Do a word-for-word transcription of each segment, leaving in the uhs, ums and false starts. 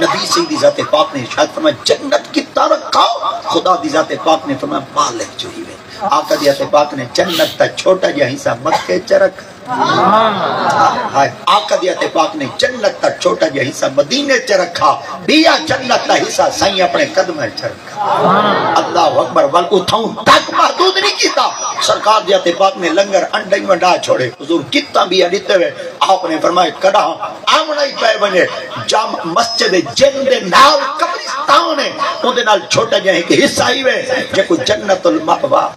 نبی سئیں دی ذات پاک نے ارشاد فرمایا، "جنت کتھاں رکھاں؟" خدا دی ذات پاک نے فرمایا، "مالک جو ہیوے۔" آقا دی ذات پاک نے، "جنت دا چھوٹا جیہا حصہ مکے چ رکھ۔" ہائے، آقا دی ذات پاک نے، "جنت دا چھوٹا جیہا حصہ مدینے چ رکھا، ٻیا جنت دا حصہ سائیں اپݨے قدماں چ رکھا۔" اللہ اکبر۔ ول اتھاؤں تک محدود نہیں کیتا، سرکار دی ذات پاک نے لنگر انڈے ونڈا چھوڑے۔ حضور کتھاں ٻیا ݙتے وے، آپ نے فرمایا، "کݙاں آوݨا ہی پئے ونڄے۔" جام مسجد جن دے نال قبرستان ہے، اوندے نال چھوٹا جیہا ہک حصہ ہیوے، جیکوں جنت المأویٰ،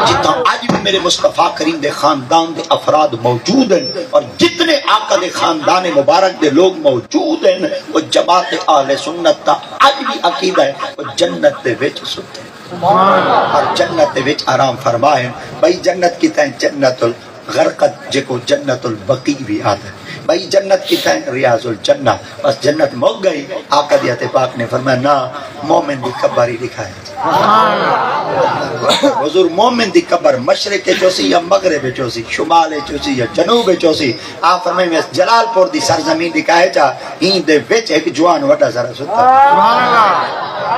جتھاں اڄ وی میرے مصطفیٰ کریم دے خاندان دے افراد موجود ہن، اور جتنے آقا دے خاندان مبارک دے لوگ موجود ہن، او جماعت اہل سنت دا اڄ وی عقیدہ ہے، او جنت دے وچ ستے ہن اور جنت دے وچ آرام فرما ہن۔ ٻئی جنت کتھاں ہے؟ جنت ال غرقد، جیکوں جنت البقیع وی آہدن۔ ٻئی جنت کتھاں ہے؟ ریاض الجنہ۔ بس جنت مک ڳئی۔ آقا دی ذات پاک نے فرمایا، "نہ، مومن دی قبر ہی ݙکھائے۔" حضور، مومن دی قبر مشرق وچ ہوسی یا مغرب وچ ہوسی، شمال وچ ہوسی یا جنوب وچ ہوسی؟ آپ فرمائے، "میں جلال پور دی سرزمین ݙکھائے چا، ایں دے وچ ہک جوان وݙا سارا ستا۔"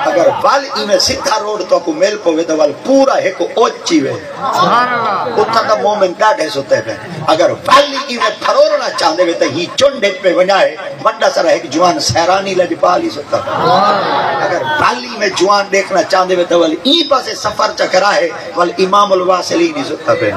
اگر ول ایویں سدھا روڈ تہاکوں مل پوے تاں ول پورا ہک اوچی وے۔ سبحان اللہ۔ اتھاں دا مومن ݙاڈھے ستے پئے۔ اگر ول ایویں پھروڑݨا چاہندے وے تاں ہی چنڈ اچ پئے ونڄائے، وݙا سارا ہک جوان سیرانی لڄپال ہی ستا پئے۔ اگر ول ایویں جوان ݙیکھݨا چاہندے وے تاں ول ایں پاسے سفر چا کرا ہے، ول امام الواصلین ہی ستا پئے۔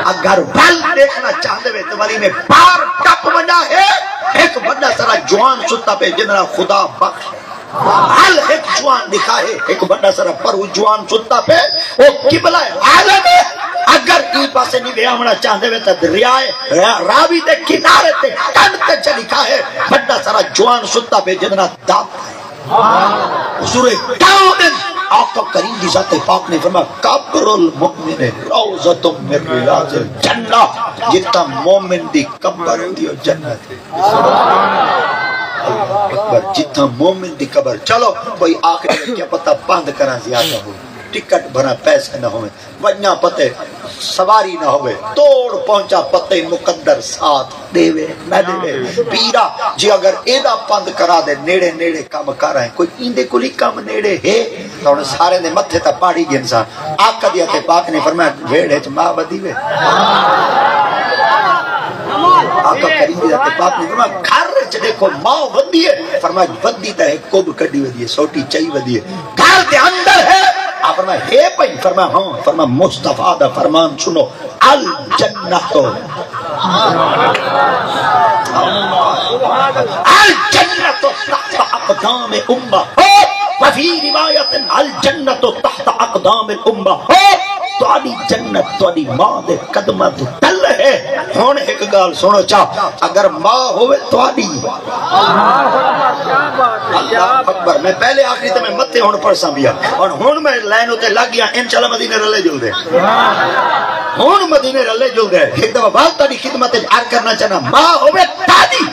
اگر ول ݙیکھݨا چاہندے وے تاں ول ایویں پار ٹپ ونڄا ہے، ہک وݙا سارا جوان ستا پئے جنہاں خدا بخش۔ ول ہک جوان ݙکھا ہے، ہک وݙا سارا پرو جوان ستا پئے، او قبلہ عالم ہے۔ اگر ایں پاسے نہیں وے آوݨا چاہندے وے تاں دریا ہے، را-، راوی دے کنارے تے کنڈ تے چا ݙکھا ہے، وݙا سارا جوان ستا پئے جنہاں دات ہے۔ حضور کون آقا کریم دی ذات پاک نے فرمایا، "قبر المؤمن روضۃ من ریاض الجنہ۔" جتھاں مومن دی قبر ہوندی او جنت ہے۔ اللہ اکبر، جتھاں مومن دی قبر۔ چلو کوئی آکھے کیا پتہ پندھ کراں زیادہ ہووے، ٹکٹ بھراں پیسے نہ ہووے، ونڄاں پتے سواری نہ ہووے، توڑ پہنچاں پتے مقدر ساتھ ݙیوے نہ ݙیوے۔ پیرا جی اگر ایݙا پندھ کرا دے، نیڑے نیڑے کم کر آئیں، کوئی ایندے کول ہی کم نیڑے ہے؟ تاں ہݨ سارے دے متھے تاں پاڑی گھنساں۔ آقا دی ذات پاک نے فرمایا، ویڑھے اچ ماء ودی وے۔ آقا کریم دی ذات پاک نے فرمایا، گھر اچ ݙیکھو ماء ودی ہے۔ فرمایا، ودی تاں ہے، کب کڈھی ودی ہے، سوٹی چئی ودی ہے۔ گھر دے اندر ہے۔ آپ فرمایا، ہے پئی؟ فرمایا، ہاں۔ فرمایا، مصطفیٰ دا فرمان سنو، الجنت، الجنت تحت اقدام امہ، وفی روایت الجنت تحت اقدام الامہ، تہاݙی جنت تہاݙی ماں دے قدماں دے تلے ہے۔ ہݨ ہک ڳالھ سݨو چا، اگر ماء ہووے تہاݙی، اللہ اکبر، میں پہلے آخری تے میں متے ہݨ پڑھساں پیا۔ ہݨ، ہݨ میں لائن اتے لڳ ڳیا، انشاءاللہ مدینے رلے جلدے۔ ہݨ مدینے رلے جلدے۔ ہک دفعہ ول تہاݙی خدمت اچ عرض کرنا چاہنا، ماء ہووے تہاݙی،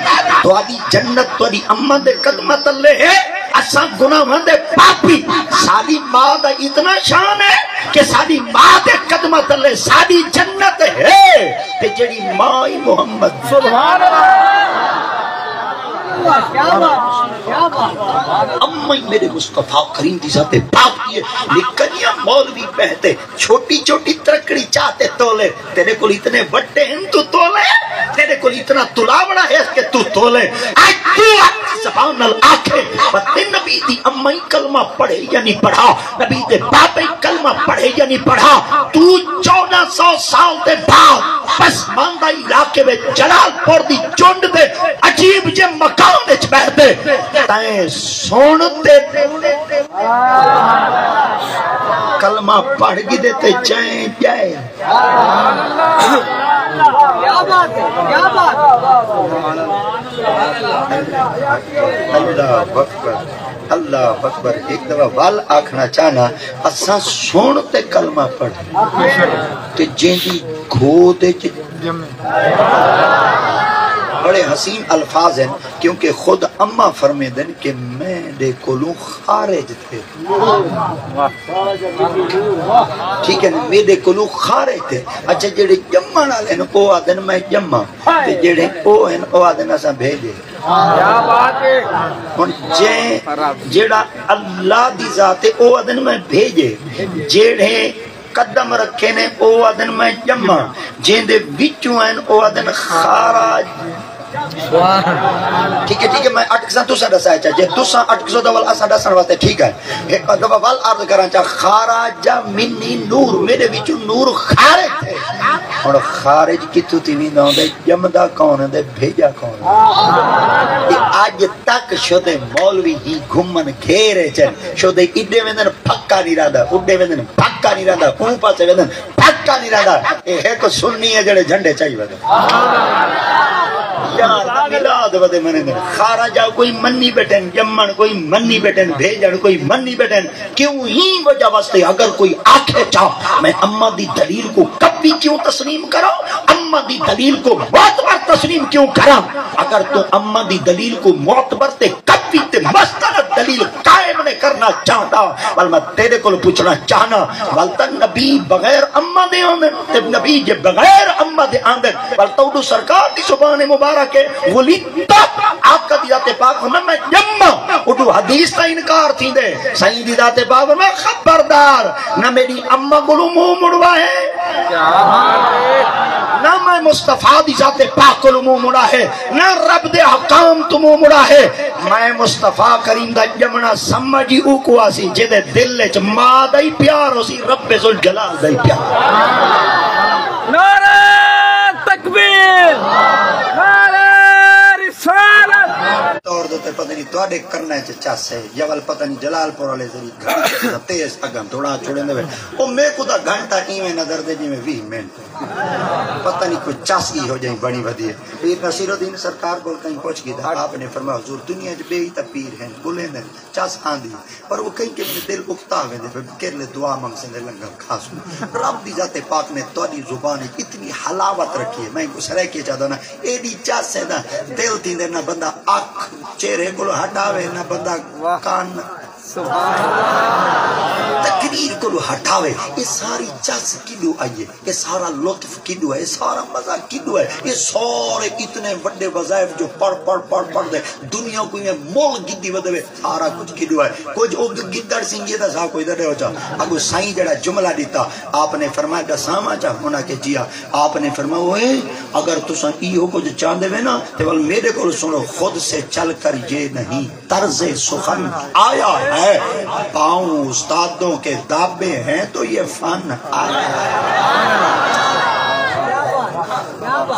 تہاݙی جنت تہاݙی اماں دے قدماں تلے ہے۔ اساں گناہاں دے پاپی، ساݙی ماء دا اتنا شان ہے کہ ساݙی ماء دے قدماں تلے ساݙی جنت ہے۔ تے جیڑھی ماء ہی محمد۔ سبحان اللہ۔ اماں ہی میرے مصطفیٰ کریم دی ذات پاک دی ہے۔ نکلیاں مولوی پہ تے چھوٹی چھوٹی ترکڑی چاتے تولے۔ تیرے کول اتنے وٹے ہن تو تولے۔ تیرے کول اتنا تلاوڑا ہے کہ تو تولے۔ اج تو اپنی زبان نال آکھے، پتہ نبی دی اماں ہی کلمہ پڑھے یا نہیں پڑھا، نبی دے بابے کلمہ پڑھے یا نہیں پڑھا۔ تو چودہ سو سال دے بعد پسماندہ علاقے وچ جلال پور دی چنڈ دے عجیب جے مکان وچ ٻہہ تے تیں سݨ تے کلمہ پڑھ گھدے تے چین ڄائے۔ کیا بات ہے، کیا بات ہے۔ اللہ اکبر، اللہ اکبر۔ ہک دفعہ ول آکھݨا چاہنا، اساں سݨ تے کلمہ پڑھ تے جیندی گود اچ بڑے حسین الفاظ ہن، کیونکہ خود اماں فرمیندن کہ میݙے کولوں خارج تھے۔ ٹھیک ہے نا، میݙے کولوں خارج تھے۔ اچھا، جیڑھے ڄمݨ والے ہن، او آہدن میں ڄماں، تے جیڑھے او ہن، او آہدن اساں بھیڄے۔ کیا بات ہے۔ ہن جے، جیڑھا اللہ دی ذات ہے، او آدھن میں بھیجے۔ جیڑھے قدم رکھے نے، او آدھن میں ڄماں۔ جیندے وچوں ہن، او آدھن خارج۔ ٹھیک ہے، ٹھیک ہے، میں اٹکساں، تساں ݙسایا چا۔ جے تساں اٹکسو تاں ول اساں ݙسݨ واسطے ٹھیک ہے۔ ہک دفعہ ول عرض کراں چا، خارج منی نور، میݙے وچوں نور خارج تھئے۔ ہݨ خارج کتھوں تھی ویندا ہوندے؟ ڄمدا کون ہے تے بھیجا کون ہے؟ تے اڄ تک شودے مولوی ہی گھمن گھیرے چن، شودے ایݙے ویندن، پھکا نہیں رہندا، اݙے ویندن، پھکا نہیں رہندا، اوں پاسے ویندن، پھکا نہیں رہندا۔ اے ہک سنی ہے جڑے جھنڈے چائی ودے۔ یار دا میلاد ودے منے دے۔ خارجہ کوئی منی بیٹھن، ڄمݨ کوئی منی بیٹھن، بھیجݨ کوئی منی بیٹھن۔ کیوں؟ ایں وجہ واسطے، اگر کوئی آکھے چا، میں اماں دی دلیل کوں قوی کیوں تسلیم کراں؟ اماں دی دلیل کوں معتبر تسلیم کیوں کراں؟ اگر توں اماں دی دلیل کوں معتبر تے قوی تے مستند دلیل قائم نے کرنا چاہندا، ول میں تیرے کول پچھنا چاہنا، ول تاں نبی بغیر اماں دے آندن، تے نبی جے بغیر اماں دے آندن، ول تاں اݙو سرکار دی زبان مبارک ہے، ولدت، آقا دی ذات پاک فرمائے، میں ڄماں، اݙو حدیث دا انکار تھیندے، سائیں دی ذات پاک فرمائے، خبردار، نہ میݙی اماں کولوں منہ مڑواہیں، نہ میں مصطفیٰ دی ذات پاک کولوں منہ مڑاہیں، نہ رب دے احکام توں منہ مڑاہیں۔ میں مصطفیٰ کریم دا ڄمݨا سمجھ ہی اوکوں آسی، جیندے دل اچ ماں دا ہی پیار ہوسی، رب ذوالجلال دا ہی پیار۔ نعرہ تکبیر! نعرہ رسالت! طور دے تے پتہ نہیں تہاݙے کناں اچ چس ہے یا ول پتہ نہیں جلال پور والے ذریعے گھنٹے دا تیز اگاں دوڑا چھوڑیندے وے۔ او میکوں تاں گھنٹہ ایویں نظر دے جیویں ویہہ منٹ۔ پتہ نہیں کوئی چس ایہو جئی بݨی ودی ہے۔ پیر نصیر الدین سرکار کول کہیں پچھ گھدا، آپ نے فرمایا، حضور، دنیا اچ ٻئے ہی تاں پیر ہن، ٻلیندن، چس آندی، پر او کہیں کہیں دے دل اکتا ویندے پئے، کیرلے دعا منگسن تے لنگر کھاسوں۔ رب دی ذات پاک نے تہاݙی زبان اچ اتنی حلاوت رکھی ہے، میں کوں سرائیکی اچ آہداں نا، ایݙی چس ہے نا، دل تھیندے نہ بندہ اکھ چہرے کولوں ہٹاوے، نہ بندہ کن۔ سبحان اللہ۔ تقریر کولوں ہٹاوے، اے ساری چس کݙوں آئی ہے؟ اے سارا لطف کݙوں ہے؟ اے سارا مزہ کݙوں ہے؟ اے سارے اتنے وݙے وظائف جو پڑھ، پڑھ، پڑھ، پڑھ دے دنیا کوں ایویں مول گھدی ودے وے، سارا کجھ کݙوں ہے؟ کجھ او گ-، گدڑ سنگی دا سا کوئی دے ݙیو چا۔ اڳوں سائیں جیڑھا جملہ ݙتا، آپ نے فرمایا، ݙساواں چا؟ انہاں کے جیا۔ آپ نے فرمایا، اوئے، اگر تساں ایہو کجھ چاہندے وے نا، تے ول میݙے کول سݨو، خود سے چل کر یہ نہیں طرز سخن آیا ہے، پاؤں استادوں کے دابے ہیں تو یہ فن آیا ہے۔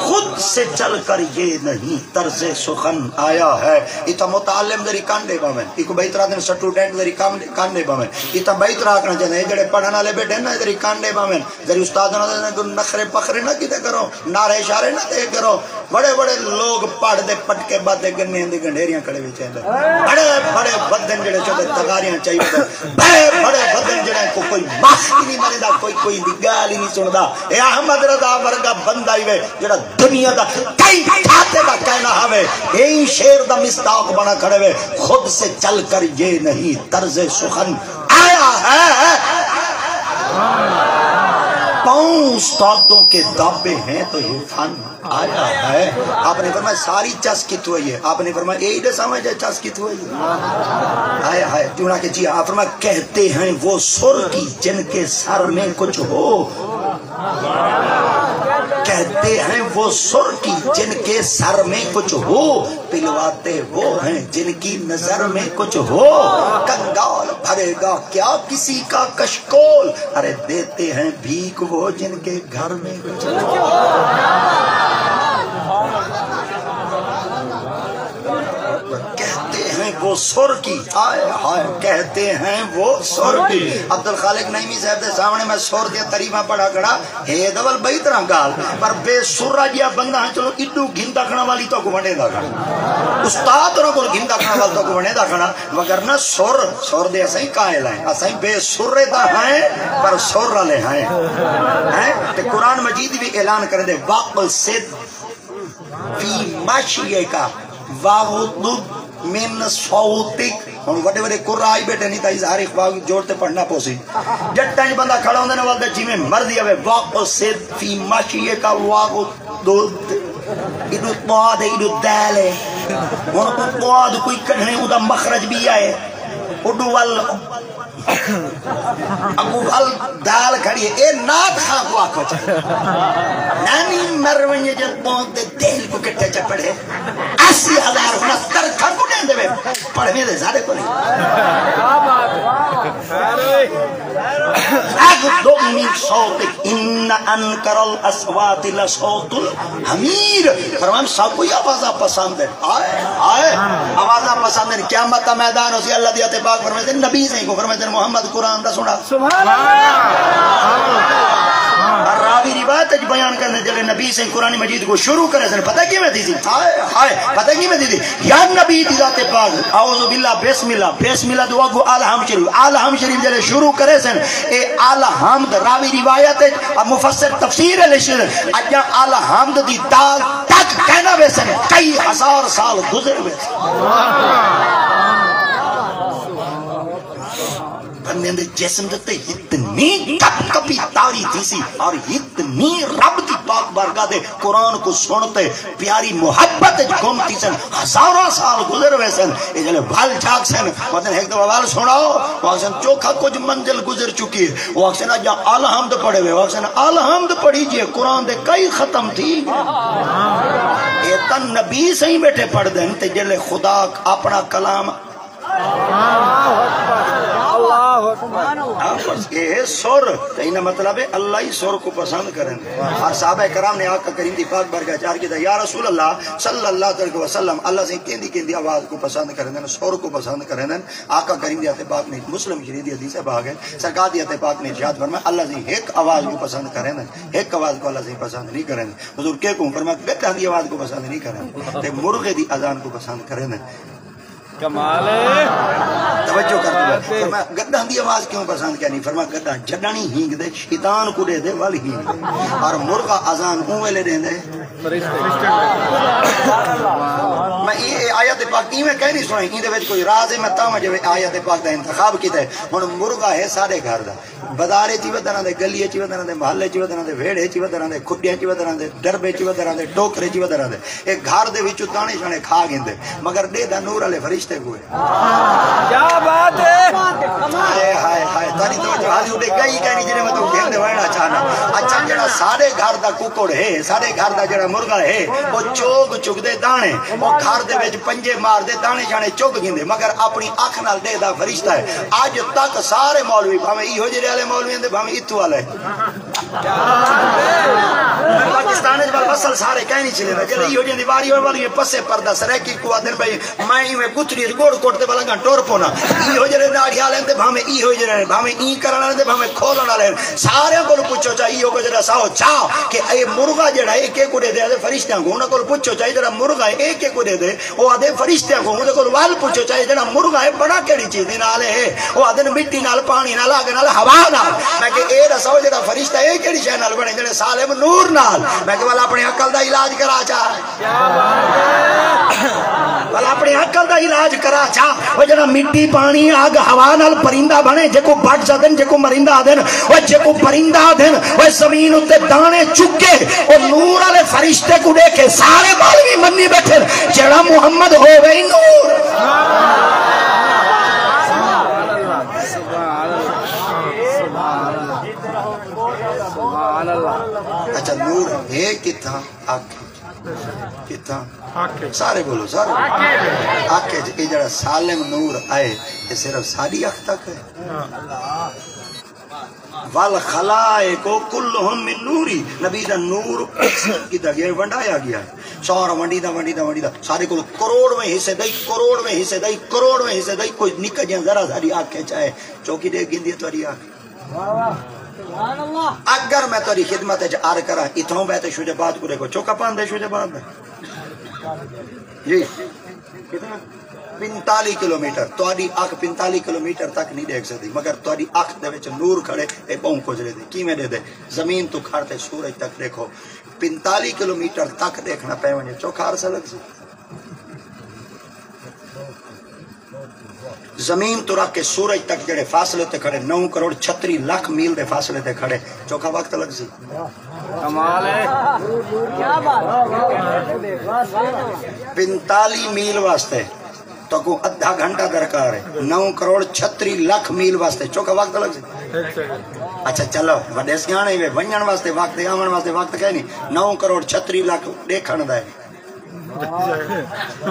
خود سے چل کر یہ نہیں طرز سخن آیا ہے۔ اتھاں متعلم ذری کن ݙے ٻاویں، ایکوں ٻئی طرح دے سٹوڈنٹ ذری کن، کن ݙے ٻاویں۔ اتھاں ٻئی طرح آکھݨا چاہندے، اے جیڑھے پڑھݨ والے ٻیٹھے نا، ذری کن ݙے ٻاویں۔ ذری استاد انہاں دے نخرے پخرے نہ کیتے کرو، نعرے اشارے نہ دے کرو۔ بڑے بڑے لوگ پڑھ دے پٹکے ٻدھ تے گنیاں دی گنڈھیریاں کھڑے وچ ایندے۔ بڑے بڑے ودن جیڑھے چوندے تغاریاں چائی ودن۔ بڑے بڑے ودن جیڑھے کو کوئی مس ہی نہیں مریندا، کوئی کوئی دی ڳالھ ہی نہیں سݨدا۔ اے احمد رضا ورگا بندہ ہی وے جیڑھا دنیا دا کہیں کھاتے دا کائنا ہاوے۔ ایں شعر دا مصداق بݨا کھڑے وے، خود سے چل کر یہ نہیں طرز سخن آیا ہے، پاؤں استادوں کے دابے ہیں تو یہ فن آیا ہے۔ آپ نے فرمایا، ساری چس کتھوں آئی ہے؟ آپ نے فرمایا، یہی ݙساواں جے چس کتھوں آئی ہے؟ ہائے ہائے، کیوں نہ کہ جی، آپ فرمایا، کہتے ہیں وہ سر کی جن کے سر میں کچھ ہو، کہتے ہیں وہ سر کی جن کے سر میں کچھ ہو، پلواتے وہ ہیں جن کی نظر میں کچھ ہو۔ کنگال بھرے گا کیا کسی کا کشکول، ارے دیتے ہیں بھیک وہ جن کے گھر میں کچھ ہو۔ کہتے ہیں وہ سر کی، ہائے ہائے، کہتے ہیں وہ سر کی۔ عبدالخالق نعیمی صاحب دے سامݨے میں سر دیاں تعریفاں پڑھا کھڑا، ہے تاں ول ٻئی طرح ڳالھ، پر بے سر جیہا بندہ ہاں، چلو ایݙو گھندا کھڑا والی تہاکوں ونڈیندا کھڑا، استاد انہاں کول گھندا کھڑا والی تہاکوں ونڈیندا کھڑا، وگرنہ سر، سر دے اساں ہی قائل ہیں، اساں ہی بے سرے تاں ہیں، پر سر والے ہیں۔ ہیں؟ تے قرآن مجید بھی اعلان کریندے، واقصد فی مشیک واغضض من صوتک۔ ہݨ وݙے وݙے قراء آئی ٻیٹھے نہیں تاں اظہار اخفاء جوڑ تے پڑھݨا پوسی۔ جٹاں اچ بندہ کھڑا ہوندے نا ول تاں جیویں مرضی آوے، واقصد فی مشیک واغضض۔ ایݙو طا تے ایݙو دال ہے۔ ہن او قواد کوئی کڈھنے، اوندا مخرج بھی آئے۔ اڈو ول، اگو ول دال کھڑی ہے، اے نعت خواں کو آکھو چا۔ نانی مر ونجے جے پوند دے دل کو کٹھے چا پڑھے۔ اسی ہزار ہن ترکھا کو ڈیندے وے، پڑھویں دے زیادہ کو نہیں۔ اغض من صوتک ان انکر الاصوات لصوت الحمیر۔ فرمان سب کو یہ آوازاں پسند ہے۔ ہائے، ہائے، آوازاں پسند ہیں۔ قیامت دا میدان ہوسی، اللہ دی آیت پاک فرمائے، نبی سائیں کو فرمائے، محمد قرآن دا سنا۔ سبحان اللہ۔ اور راوی روایت وچ بیان کرنے، جلے نبی سائیں قرآن مجید کو شروع کرے سن، پتہ کیویں تھی سی؟ ہائے، ہائے، پتہ کیویں تھی سی؟ یا نبی دی ذات پاک، اعوذ باللہ، بسم اللہ، بسم اللہ دو اگو الحم شریف، الحم شریف جلے شروع کرے سن، اے الحمد راوی روایت وچ، مفسر تفسیر لکھے سن، اجاں الحمد دی دال تک کہنا ویسن، کئی ہزار سال گزر ویسن۔ بندے دے جسم دے تے اتنی کپ کپی تاری تھی سی اور اتنی رب دی پاک بارگاہ دے قرآن کو سن تے پیاری محبت وچ گم تھی سن، ہزاراں سال گزر ویسن۔ اے جلے ول جاگ سن، وطن ایک دفعہ ول سناؤ، وہ آکھسن چوکھا کچھ منزل گزر چکی ہے۔ وہ آکھسن اجاں الحمد پڑھے ہوئے، وہ آکھسن الحمد پڑھی جی، قرآن دے کئی ختم تھی۔ اے تاں نبی سائیں بیٹھے پڑھ دین تے جلے خدا اپنا کلام۔ اللہ اکبر، اللہ اکبر۔ ہاں، بس اے ہے سر، تے اینا مطلب ہے اللہ ہی سر کو پسند کرن۔ اور صحابہ کرام نے آقا کریم دی پاک بارگاہ چار کیتا، یا رسول اللہ صلی اللہ علیہ وسلم، اللہ سائیں کیندی کیندی آواز کو پسند کرن، سر کو پسند کرن۔ آقا کریم دی آیت پاک نے مسلم شریف دی حدیث ہے پاک ہے، سرکار دی آیت پاک نے ارشاد فرمایا، اللہ سائیں ہک آواز کو پسند کرن، ہک آواز کو اللہ سائیں پسند نہیں کرن۔ حضور کے کو فرمایا، گدھاں دی آواز کو پسند نہیں کرن، تے مرغے دی اذان کو پسند کرن۔ کمال ہے۔ توجہ کر دو۔ فرمایا، گدھاں دی آواز کیوں پسند کیا نہیں؟ فرمایا، گدھا جڈاں نہیں ہینگ دے، شیطان کو دے دے، ول ہینگ دے۔ اور مرغا اذان اون ویلے دے دے۔ فرشتے۔ میں اے، اے آیت پاک ایویں کہیں نہیں سنائی، ایندے وچ کوئی راز ہے، میں تاں وجہ آیت پاک دا انتخاب کیتا ہے۔ ہن مرغا ہے سارے گھر دا، بازار اچ وی ودھنا دے، گلی اچ وی ودھنا دے، محلے اچ وی ودھنا دے، ویڑھے اچ وی ودھنا دے، کھڈیاں اچ وی ودھنا دے، ڈربے اچ وی ودھنا دے، ٹوکرے اچ وی ودھنا دے۔ اے گھر دے وچوں دانے شانے کھا گھندے، مگر ݙے دا نور والے فرشتے کوئے۔ کیا بات ہے۔ ہائے، ہائے، ہائے، تاری توجہ حالی اڈے گئی کہیں نہیں جنہیں میں تو گھن دے ویڑا چاہنا۔ اچھا، جڑا سارے گھر دا ککڑ ہے، سارے گھر دا جڑا مرغا ہے، وہ چوگ چگدے دانے، وہ گھر دے وچ پنجے مار دے دانے شانے چگ گھندے، مگر اپنی اکھ نال ݙے دا فرشتہ ہے۔ اج تک سارے مولوی، بھاویں ایہو جڑے والے مولوی ہیں، بھاویں اتو والے، پاکستان وچ ول فصل سارے کہیں نہیں چلے، جلے ایہو جڑے دی واری ہوئے والی پسے پردہ سرائیکی کو آدن بھائی، میں ایویں گتھڑی اچ گوڑ کٹ تے بلنگاں ٹر پونا۔ ایہو جڑے ناڑی والے تے بھاویں ایہو جڑے، بھاویں ای کرن والے تے بھاویں کھولن والے، سارے کول پچھو چا ایہو کو جڑا ساو چا کہ اے مرغا جڑا ہے، اے کے کو دے دے؟ فرشتیاں کو انہاں کول پچھو چا، جڑا مرغا ہے، اے کے کو دے دے؟ او آدھے فرشتیاں کو، اودے کول ول پچھو چاہے جڑا مرغا ہے، بنا کیڑی چیز دے نال ہے؟ او آدھے مٹی نال، پانی نال، اگ نال، ہوا نال۔ میں کہ اے دساؤ جڑا فرشتہ ہے، کیڑی شے نال بنے؟ جڑے سالم نور نال۔ میں کہ ول اپنی عقل دا علاج کرا چا۔ ول اپنی عقل دا علاج کرا چا۔ او جڑا مٹی، پانی، اگ، ہوا نال پرندہ بنے، جے کو بٹ جدن، جے کو مرندہ آدن، او جے کو پرندہ آدن، او زمین اتے دانے چکے، او نور والے فرشتے کو ݙیکھے، سارے مولوی منی بیٹھے، جڑا محمد ہووے نور۔ سبحان اللہ۔ اچھا، نور ہے کتھاں؟ اکھ۔ کتھاں؟ اکھ۔ سارے بولو، سارے۔ اکھ۔ اے جڑا سالم نور آئے، اے صرف ساڈی اکھ تک ہے؟ ہاں۔ والخلائق کلہم من نوری، نبی دا نور تقسیم کیتا گیا، ونڈایا گیا ہے۔ سارا ونڈیدا، ونڈیدا، ونڈیدا، سارے کول کروڑویں حصے دئی، کروڑویں حصے دئی، کروڑویں حصے دئی، کوئی نکا جیاں ذرا ساری اکھ اچ آئے، چوکی ݙے گھندی ہے تہاݙی اکھ۔ اگر میں تہاݙی خدمت اچ عرض کراں، اتھوں بہہ تے شجاع آباد کو ݙیکھو، چوکا پاندے شجاع آباد دا؟ جی۔ کتنا؟ پنتالیس کلومیٹر۔ تہاݙی اکھ پنتالیس کلومیٹر تک نہیں ݙیکھ سڳدی، مگر تہاݙی اکھ دے وچ نور کھڑے، اے ٻہوں کجھ ݙیہدے۔ کیویں ݙیہدے؟ زمین توں کھڑ تے سورج تک ݙیکھو، پنتالیس کلومیٹر تک ݙیکھݨا پئے ونڄے، چوکھا عرصہ لڳسی؟ زمین توں رکھ کے سورج تک جڑے فاصلے تے کھڑے، نو کروڑ چھتری لکھ میل دے فاصلے تے کھڑے، چوکھا وقت لڳسی؟ کمال ہے۔ پنتالی میل واسطے تکو ادھا گھنٹہ درکار ہے، نو کروڑ چھتری لکھ میل واسطے۔ چوکا وقت لگ سی؟ اچھا چلو، وڈے سیانے وے، ونجن واسطے وقت ہے، آون واسطے وقت کہیں نہیں۔ نو کروڑ چھتری لکھ ڈیکھن دا ہے،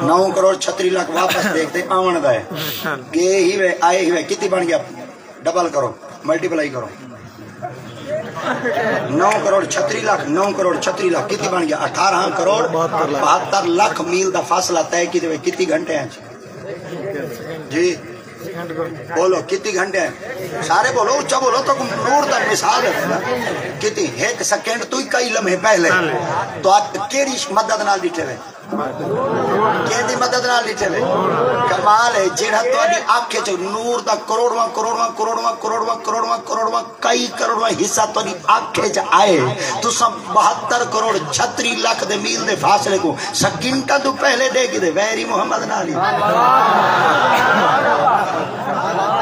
نو کروڑ چھتری لکھ واپس ڈیکھ تے آون دا ہے۔ گئے ہی وے، آئے ہی وے، کتی بن گیا؟ ڈبل کرو، ملٹیپلائی کرو۔ نو کروڑ چھتری لکھ، نو کروڑ چھتری لکھ کتی بن گیا؟ اٹھارہ کروڑ بہتر لکھ میل دا فاصلہ طے کیتے ہوئے کتی گھنٹے ہیں؟ جی بولو، کتی گھنٹے ہیں؟ سارے بولو، اچا بولو، تو نور دا مثال ہے نا۔ کتی ایک سیکنڈ تو ہی کئی لمحے پہلے تو آپ کیڑی مدد نال ڈٹھے ہوئے؟ کیندی مدد نال ڈٹھے وے؟ کمال ہے، جیڑھا تہاڈی اکھ اچ نور دا کروڑواں، کروڑواں، کروڑواں، کروڑواں، کروڑواں، کروڑواں، کئی کروڑواں حصہ تہاڈی اکھ اچ آئے، تساں بہتر کروڑ چھتری لکھ دے میل دے فاصلے کوں سیکنڈاں توں پہلے ڈیکھ گھدے، ویری محمد نال ہی۔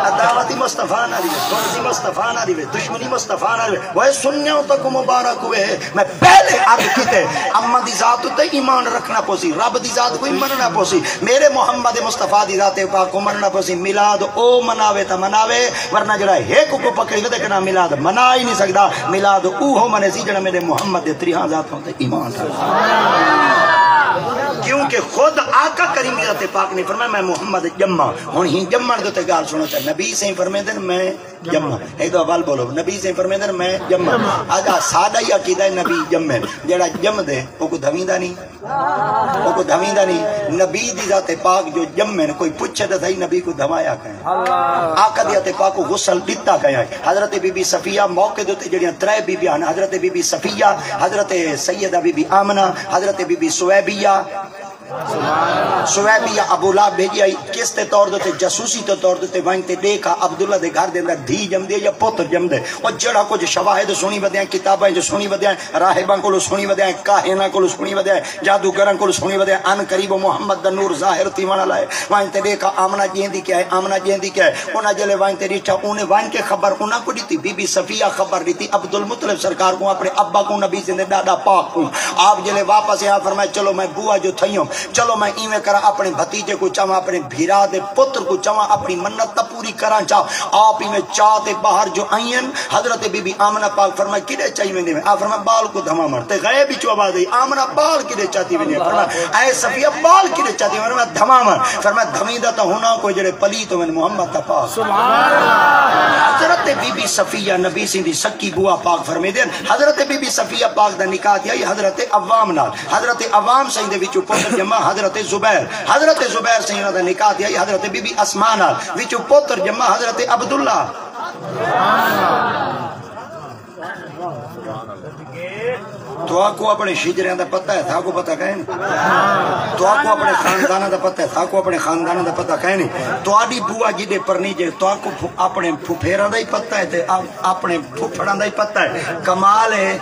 عداوت مصطفیٰ نال ہی، بغض مصطفیٰ نال ہی، دشمنی مصطفیٰ نال ہی۔ وہ سنیوں تک مبارک ہوئے۔ میں پہلے عرض کیتے، اماں دی ذات اتے ایمان رکھنا پوسی، رب دی ذات کوں مننا پوسی، میرے محمد مصطفیٰ دی ذات پاک کوں مننا پوسی۔ میلاد او مناوے تاں مناوے، ورنہ جڑا ہک کوں پکڑی ودے کنا میلاد منا ہی نہیں سکدا۔ میلاد اوہو منے سی جڑا میرے محمد دے تریہاں ذاتاں تے ایمان رکھے۔ کیونکہ خود آقا کریم دی ذات پاک نے فرمایا، میں محمد ڄماں۔ ہن ہی ڄمݨ دے تے ڳالھ سݨو، تے نبی سائیں فرمیندے نے، میں ڄماں۔ ہک دفعہ ول بولو، نبی سائیں فرمیندے نے، میں ڄماں۔ اڄ ساݙا ہی عقیدہ ہے، نبی ڄمے۔ جیڑھا ڄمدے، اوکوں دھویندا نہیں، اوکوں دھویندا نہیں۔ نبی دی ذات پاک جو ڄمے، کوئی پچھے تے صحیح، نبی کوں دھوایا کہیں؟ آقا دی ذات پاک کوں غسل ݙتا کہیں؟ حضرت بی بی صفیہ موقع دے اُتے جیڑھیاں ترے بیبیاں ہن، حضرت بی بی صفیہ، حضرت سیدہ بی بی آمنہ، حضرت بی بی ثویبیہ، ثویبیہ ابو لہب بھیجی آئی، کس تے طور دے تے؟ جاسوسی تے طور دے تے۔ ونڄ تے ݙیکھ آ، عبداللہ دے گھر دے اندر دھی ڄمدی ہے یا پتر ڄمدے؟ او جیڑھا کجھ شواہد سُݨی ودے ہیں، کتاباں اچ سُݨی ودے ہیں، راہباں کولوں سُݨی ودے ہیں، کاہناں کولوں سُݨی ودے ہیں، جادوگراں کولوں سُݨی ودے ہیں، عن قریب او محمد دا نور ظاہر تھیوݨ والا ہے۔ ونڄ تے ݙیکھ آ، آمنہ ڄیندی کیا ہے، آمنہ ڄیندی کیا ہے؟ انہاں جیلے ونڄ تے ݙٹھا، اوں نے ونڄ کے خبر انہاں کوں ݙتی، بی بی صفیہ خبر ݙتی عبدالمطلب سرکار کوں، اپݨے ابا کوں، نبی سائیں دے ݙاݙا پاک کوں۔ آپ جیلے واپس آیا، فرمایا، چلو میں بوا جو تھئی ہم، چلو میں ایویں کراں، اپݨے بھتیجے کوں چاواں، اپݨے بھرا دے پتر کوں چاواں، اپݨی منت تاں پوری کراں چا۔ آپ ایویں چا تے ٻاہر جو آئین، حضرت بی بی آمنہ پاک فرمایا، کݙے چائی ویندے وے؟ آپ فرمایا، ٻال کوں دھواوݨ۔ تے غیب وچوں آواز آئی، آمنہ، ٻال کݙے چاتی ویندے؟ فرمایا، اے صفیہ، ٻال کݙے چاتی ویندے؟ فرمایا، دھواوݨ۔ فرمایا، دھویندا تاں ہناں کوئی جیڑھے پلیت ہوون، محمد دا پاک۔ سبحان اللہ۔ حضرت بی بی صفیہ نبی سائیں دی سکی بوا پاک فرمیندے ہن، حضرت بی بی صفیہ پاک دا نکاح تھیا ہئی حضرت عوام نال۔ حضرت عوام سائیں دے وچوں پتر ڄما حضرت زبیر۔ حضرت زبیر سائیں انہاں دا نکاح تھیا ہئی حضرت بی بی اسماء نال۔ وچوں پتر ڄما حضرت عبداللہ۔ تہاکوں اپݨے شجریاں دا پتہ ہے، ساکوں پتہ کائنی۔ تہاکوں اپݨے خانداناں دا پتہ ہے، ساکوں اپݨے خانداناں دا پتہ کائنی۔ تہاݙی بوا جݙے پرنیجے، تہاکوں پھو-، اپݨے پھپھیراں دا ہی پتہ ہے تے آ-، اپݨے پھپھڑاں دا ہی پتہ ہے۔ کمال ہے۔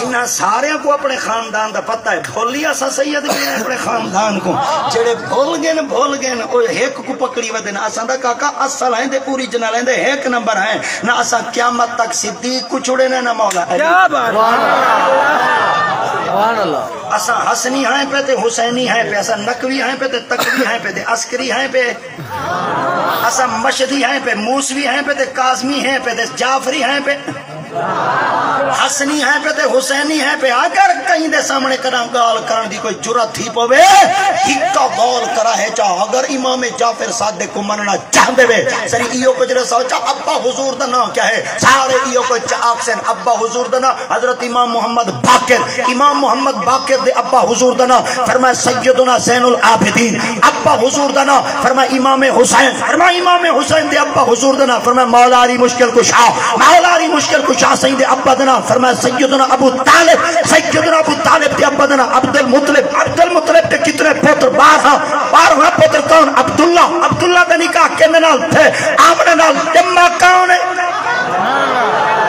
انہاں ساریاں کوں اپݨے خاندان دا پتہ ہے۔ بھلی اساں سید ڳئے ہیں اپݨے خاندان کوں۔ جیڑھے بھل ڳئے نے، بھل ڳئے نے، او ہک کوں پکڑی ودے نے۔ اساں دا کاکا اصل ہیں تے اوریجنل ہیں تے ہک نمبر ہیں۔ نہ اساں قیامت تک صدیق کوں چھوڑے نے، نہ مولا علی۔ کیا بات ہے۔ سبحان اللہ۔ اساں حسنی ہیں پے تے حسینی ہیں پے، اساں نقوی ہیں پے تے تقوی ہیں پے تے عسکری ہیں پے۔ اساں مشہدی ہیں پے، موسوی ہیں پے تے کاظمی ہیں پے تے جعفری ہیں پے، حسنی ہیں پے تے حسینی ہیں پے۔ اگر کہیں دے سامݨے کݙاں ڳالھ کرݨ دی کوئی جرات تھی پوے، ہکا ڳالھ کرا ہے چا، اگر امام جعفر صادق کوں منݨا چاہندے وے، سری ایہو کجھ ݙساؤ چا، ابا حضور دا ناں کیا ہے؟ سارے ایہو کجھ آکھسن، ابا حضور دا ناں حضرت امام محمد باقر۔ امام محمد باقر دے ابا حضور دا ناں، فرمایا سیدنا زین العابدین۔ ابا حضور دا ناں، فرمایا امام حسین۔ فرمایا امام حسین دے ابا حضور دا ناں، فرمایا مولا علی مشکل کشا۔ مولا علی مشکل کشا سائیں دے ابا دا ناں، فرمایا سیدنا ابو طالب۔ سیدنا ابو طالب دے ابا دا ناں عبد المطلب۔ عبد المطلب دے کتنے پتر؟ بارہ۔ بارہ پتر کون؟ عبداللہ۔ عبداللہ دا نکاح کیندے نال تھے؟ آمنہ نال۔ ڄما کون ہے؟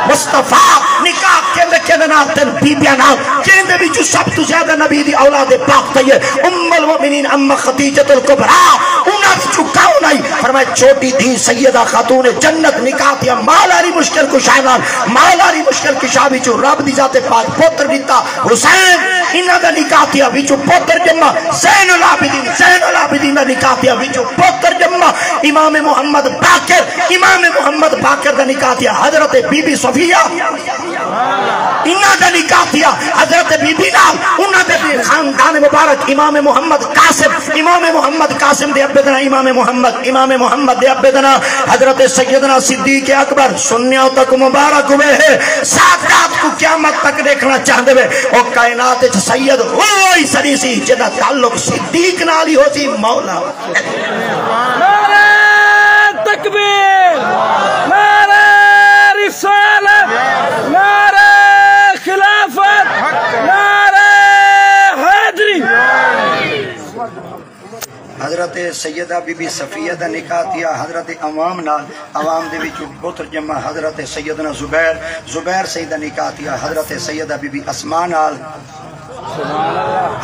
مصطفیٰ۔ نکاح کیندے کیندے نال تھے؟ بیبیاں نال۔ جیندے وچوں سب توں زیادہ نبی دی اولاد پاک تھئی ہے ام المؤمنین اماں خدیجۃ الکبریٰ۔ انہاں وچوں کون آئی؟ فرمایا، چھوٹی دھی سیدہ خاتون جنت نکاح تھیا، مال آلی مشکل کشا نال، مال آلی مشکل کشا وچوں رب دی ذات پاک پتر ݙتا، حسین۔ انہاں دا نکاح تھیا، وچوں پتر ڄما، زین العابدین، زین العابدین دا نکاح تھیا، وچوں پتر ڄما، امام محمد باقر، امام محمد باقر دا نکاح تھیا، حضرت بی بی صفیہ۔ انہاں دا نکاح تھیا حضرت بی بی نال، انہاں دے خاندان مبارک، امام محمد قاسم، امام محمد قاسم دے ابے دا ناں امام محمد، امام محمد دے ابے دا ناں حضرت سیدنا صدیق اکبر۔ سنیاں تک مبارک ہوئے ہے، سادات کو قیامت تک ݙیکھݨا چاہندے وے۔ او کائنات وچ سید اوہی سݙی سی جݙا تعلق صدیق نال ہی ہو سی، مولا۔ نعرہ تکبیر، نعرہ رسالت، نعرہ خلافت، نعرہ حیدری۔ حضرت سیدہ بی بی صفیہ دا نکاح تھیا حضرت عوام نال، عوام دے وچوں پتر ڄما حضرت سیدنا زبیر، زبیر سئیں دا نکاح تھیا حضرت سیدہ بی بی اسماء نال۔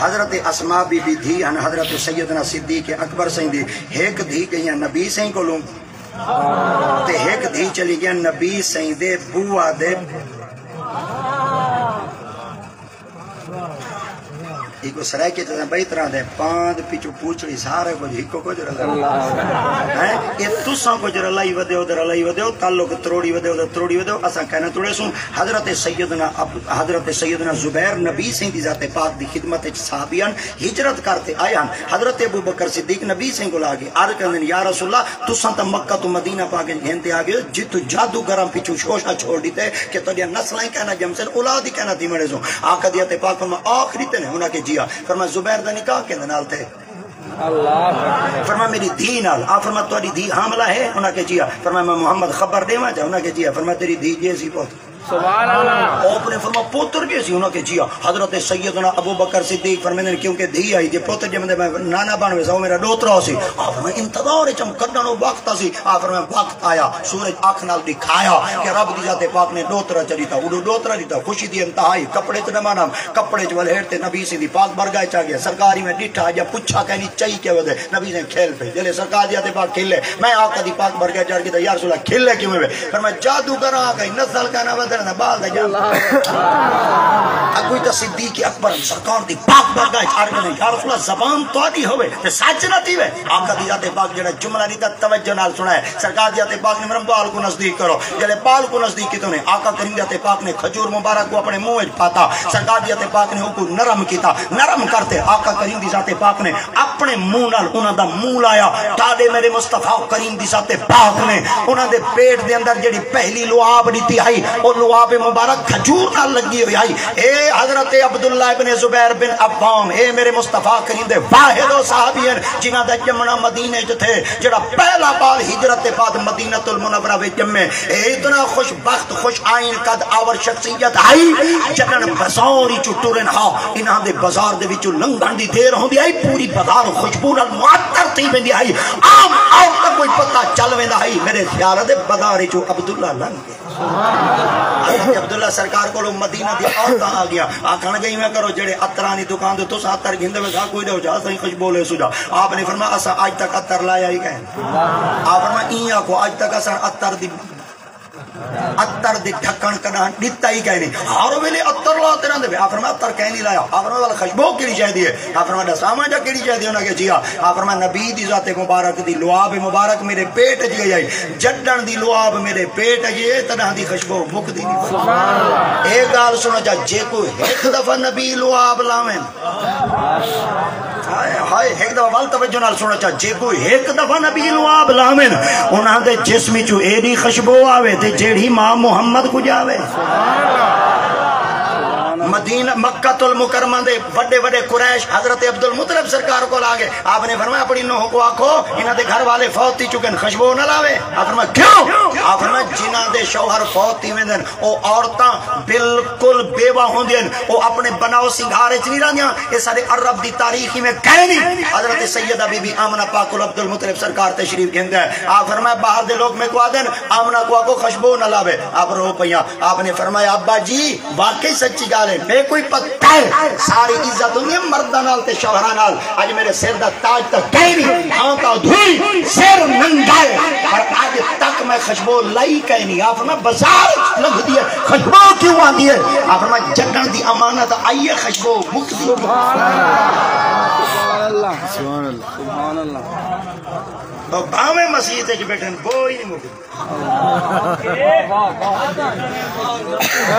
حضرت اسماء بی بی دھی ہن حضرت سیدنا صدیق اکبر سئیں دی۔ ہک دھی ڳئی نبی سئیں کولوں تے ہک دھی چلی ڳئی نبی سئیں دے بوا دے۔ ایکو سرائیکی چ ٻئی طرح دے پاند پچھو پوچھڑی سارے کچھ ہکو کچھ رلا۔ ہیں؟ اے تساں کچھ رلائی ودے ہو تے رلائی ودے ہو، تعلق تروڑی ودے ہو تے تروڑی ودے ہو، اساں کہنا توڑے سوں۔ حضرت سیدنا اب-، حضرت سیدنا زبیر نبی سئیں دی ذات پاک دی خدمت وچ صحابیان ہجرت کر تے آئے ہن۔ حضرت ابو بکر صدیق نبی سئیں کول آ ڳئے، عرض کریندن، یا رسول اللہ، تساں تاں مکہ توں مدینہ پاک وچ گھن تے آ ڳئے ہو، جتوں جادوگراں پچھوں شوشہ چھوڑ ݙتے کہ تہاݙیاں نسلاں ہی کائنا ڄمسن، اولاد ہی کائنا تھیوݨ ݙیسوں۔ آقا دی ذات پاک فرمایا، آخری تے نے؟ انہاں کہے، جی ہاں۔ فرمایا، زبیر دا نکاح کیندے نال تھئے؟ اللہ۔ فرمایا، میݙی دھی نال۔ آ فرمایا، تہاݙی دھی حاملہ ہے؟ انہاں کہے، جی ہاں۔ فرمایا، میں محمد خبر ݙیواں چا؟ انہاں کہے، جی ہاں۔ فرمایا، تیݙی دھی ڄیسی پتر۔ سبحان اللہ۔ آپ نے فرمایا، پتر ڄیسی؟ انہاں کہے، جی ہاں۔ حضرت سیدنا ابو بکر صدیق فرمیندے نے، کیونکہ دھی آئی، جے پتر ڄمدے میں نانا بݨ ویساں، او میݙا ݙوہترا ہوسی۔ آ فرمایا، انتظار وچ ہم کݙݨ او وقت آسی۔ آ فرمایا، وقت آیا۔ سورج اکھ نال ݙکھایا کہ رب دی ذات پاک نے ݙوہترا چا ݙتا، اݙو ݙوہترا ݙتا، خوشی دی انتہائی، کپڑے تے نواں نواں، کپڑے چ ولھیٹ تے نبی سئیں دی پاک بارگاہ چ آ ڳیا۔ سرکار ایویں ݙٹھا، اڄاں پچھا کائنی، چئی کیا ودے؟ نبی سئیں کھل پئے۔ جلے سرکار دی ذات پاک کھلے، میں آقا دی پاک بارگاہ چ عرض کیتا، یا رسول اللہ، کھلے کیویں وے؟ فرمایا، جادوگر آ ڳئے، نسل کائنا ودھݨ دا، ٻال دا جا۔ اڳوں تاں صدیق اکبر سرکار دی پاک بارگاہ چ عرض کیتا، یا رسول اللہ، زبان تہاݙی ہووے تے سچ نہ تھیوے۔ آقا دی ذات پاک جیڑھا جملہ ݙتا، توجہ نال سݨائے۔ سرکار دی ذات پاک نے فرمایا، ٻال کوں نزدیک کرو۔ جیڑھے ٻال کوں نزدیک کیتے نے، آقا کریم دی ذات پاک نے کھجور مبارک کوں اپݨے منہ وچ پاتا۔ سرکار دی ذات پاک نے اوکوں نرم کیتا، نرم کر تے آقا کریم دی ذات پاک نے اپݨے منہ نال انہاں دا منہ لایا۔ تہاݙے میݙے مصطفیٰ کریم دی ذات پاک نے انہاں دے پیٹ دے اندر جیڑھی پہلی لعاب ݙتی ہئی، او لعاب مبارک کھجور نال لڳی ہوئی ہئی۔ اے حضرت عبداللہ ابن زبیر بن عوام، اے میݙے مصطفیٰ کریم دے واحد او صحابی ہن جنہاں دا ڄمݨا مدینے چ تھئے، جیڑھا پہلا ٻال ہجرت دے بعد مدینۃ المنورہ وچ ڄمے۔ اے اتنا خوش بخت، خوش آئین، قد آور شخصیت ہئی، جݙݨ بازار وچوں ٹرن ہا، انہاں دے بازار دے وچوں لنگھݨ دی دیر ہوندی ہئی، پوری بازار خوشبو نال معطر تھی ویندی ہئی۔ عام عورت دا کوئی پتہ چل ویندا ہئی، میݙے خیال دے بازار وچوں عبداللہ لنگھ ڳئے۔ حضرت عبداللہ سرکار کولوں مدینہ دی عورتاں آ ڳیاں، آکھݨ ڳئے، ایویں کرو، جیڑھے عطراں دی دکان تے تساں عطر گھندے وے، ساکوں وی ݙیو جا، اساں خوشبو لیسوں جا۔ آپ نے فرمایا، اساں اڄ تک عطر لایا ہی کائنی۔ آپ فرمایا، ایں آکھو، اڄ تک اساں عطر دی، عطر دی ڈھکݨ کݙاں ݙتا ہی کائنی۔ ہر ویلے عطر لا تے رہندے وے۔ آپ فرمایا، عطر کائنی لایا؟ آپ فرمایا، ول خوشبو کیڑھی شے دی ہے؟ آپ فرمایا، ݙساواں جا کیڑھی شے دی؟ انہاں کہے، جی ہاں۔ آپ فرمایا، نبی دی ذات مبارک دی لعاب مبارک میݙے پیٹ اچ ڳئی آئی۔ جݙݨ دی لعاب میݙے پیٹ اچ ہے، تݙاں دی خوشبو مکدی نہیں۔ اے ڳالھ سݨو چا، جے کوئی ہک دفعہ نبی لعاب لاویں، ہائے ہائے، ہک دفعہ ول توجہ نال سݨو چا، جے کوئی ہک دفعہ نبی لعاب لاویں، انہاں دے جسم چوں ایݙی خوشبو آوے تے جیڑھی ماں محمد کوں جاوے۔ مدینہ، مکۃ المکرمہ دے وݙے وݙے قریش حضرت عبد المطلب سرکار کول آ ڳئے۔ آپ نے فرمایا، اپݨی نوح کوں آکھو، انہاں دے گھر والے فوت تھی چکن، خوشبو نہ لاوے۔ آپ فرمایا، کیوں؟ آپ فرمایا، جنہاں دے شوہر فوت تھی ویندن، او عورتاں بالکل بیوہ ہوندین، او اپݨے بناؤ سنگھار وچ نہیں رہندیاں۔ اے سارے عرب دی تاریخ میں کہیں نہیں۔ حضرت سیدہ بی بی آمنہ پاک کول عبد المطلب سرکار تشریف گھندا ہے۔ آپ فرمایا، باہر دے لوگ میکوں آہدن، آمنہ کوں آکھو خوشبو نہ لاوے۔ آپ رو پیاں۔ آپ نے فرمایا، ابا جی، واقعی سچی ڳالھ ہے، میکوں ہی پتہ ہے، ساری عزت ہوندی ہے مرداں نال تے شوہراں نال۔ اڄ میݙے سر دا تاج تاں کہیں نہیں، ہاں تاں دھوئی، سر ننگا خوشبو لائی کائے نہیں۔ آپ فرمایا بازار وچ لنگھدی ہے، خوشبو کیوں آندی ہے؟ آپ فرمایا جگن دی امانت آئی ہے، خوشبو مکدی۔ سبحان اللہ، سبحان اللہ، سبحان اللہ۔ تو بھاویں مسیت وچ بیٹھن، بو ہی نہیں مکدی۔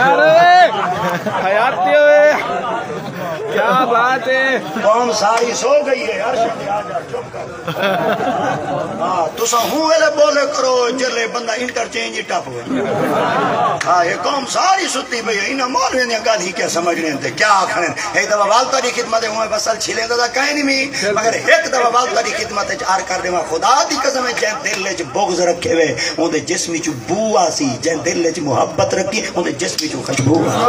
ارے، حیاتی ہوئے، کیا بات ہے۔ قوم ساری سو گئی ہے، عرش پہ آ جا، چپ کر۔ ہاں، تساں ہوں ویلے بولے کرو، جلے بندہ انٹرچینج ہی ٹپ ہوئے۔ ہاں، یہ قوم ساری ستی پئی ہے، انہاں مولویاں دیاں ڳالھیں کیا سمجھݨے تے کیا آکھݨے۔ ہک دفعہ ول تہاݙی خدمت ہوں فصل چھلیندا تاں کائے نہیں می، مگر ہک دفعہ ول تہاݙی خدمت وچ عرض کر ݙیواں، خدا دی قسم ہے، جیں دل وچ بغض رکھے ہوئے، اوندے جسم وچوں بو آسی، جیں دل وچ محبت رکھی، اوندے جسم وچوں خوشبو آسی۔